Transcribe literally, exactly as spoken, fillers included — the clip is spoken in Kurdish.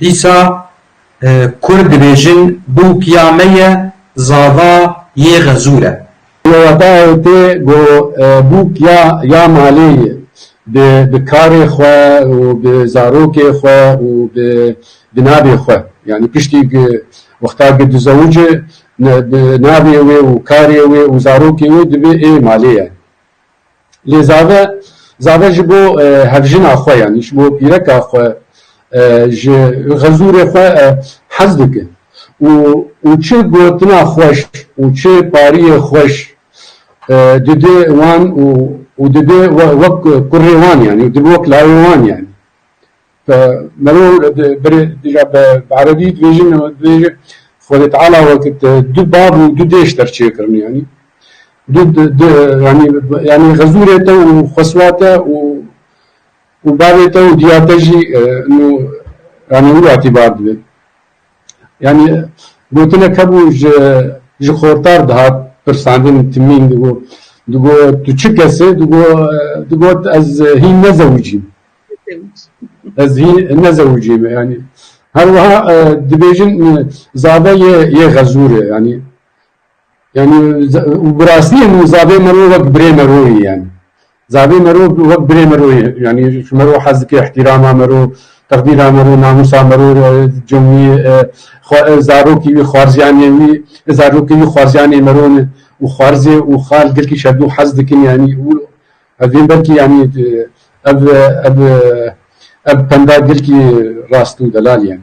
Dîsa, e, Kurd dibêjin bûk ya me ye, zava yê Xezûr e. Lewata ew tê go, e, bûk ya, ya malê ye. Bi, bi karê xwe û bi zarokê xwe û bi, bi navê xwe. Yani piştî gi, wexta gi dizewice, ne, bi navê wê û karê wê û zarokê wê dibê ê malê ye. Lê zave, zave ji bo, e, hevjina xwe, yani ji bo pîreka xwe, e, ji xezûrê xwe, e, hez dike. Û, û çi gotina xweş û çi pariyê xweş, e, dide wan û, û dide we-, wek kurê wan, yani dibe wek lawê wan, yani. Mero, di, biri, dija bi, bi erebî dibêjin, dibêje, Xwedê Teala wekit, e, du bav û du dêş derçêkirin, yani. Du, du, du, yani, yani xezûrê te û xweswa te û, û bavê te û diya te jî, e, nû, yani, wî atîbar dibe. Yani, gotinek hebû ji, ji xortar dihat pirsandin timîn digo, digo, tu çi kes î? Digo, e, digot, ez hîn nezewicîm. Ez hîn nezewicîm, yani. Her wiha, e, dibêjin, e, zave yê, yê xezûr e, yani. Yani, z-, û bi rastî, yani, zavê mero wek birê mero yî, yani. Zavê mero wek birê mero yî, yani, ji mero hez dike, îhtîrama mero, teqdîra mero, namûsa mero, e, cemî, e, xwe-, e, zarokî wî, xwarziyanê wî, e, zarokê wî xwarziyanê mero ne. Û xwarzê û xal gelkî şevdû hez dikin, yani, û ev ên belkî, yani, e, ev, ev, ev penda gelkî rast û delal, yani.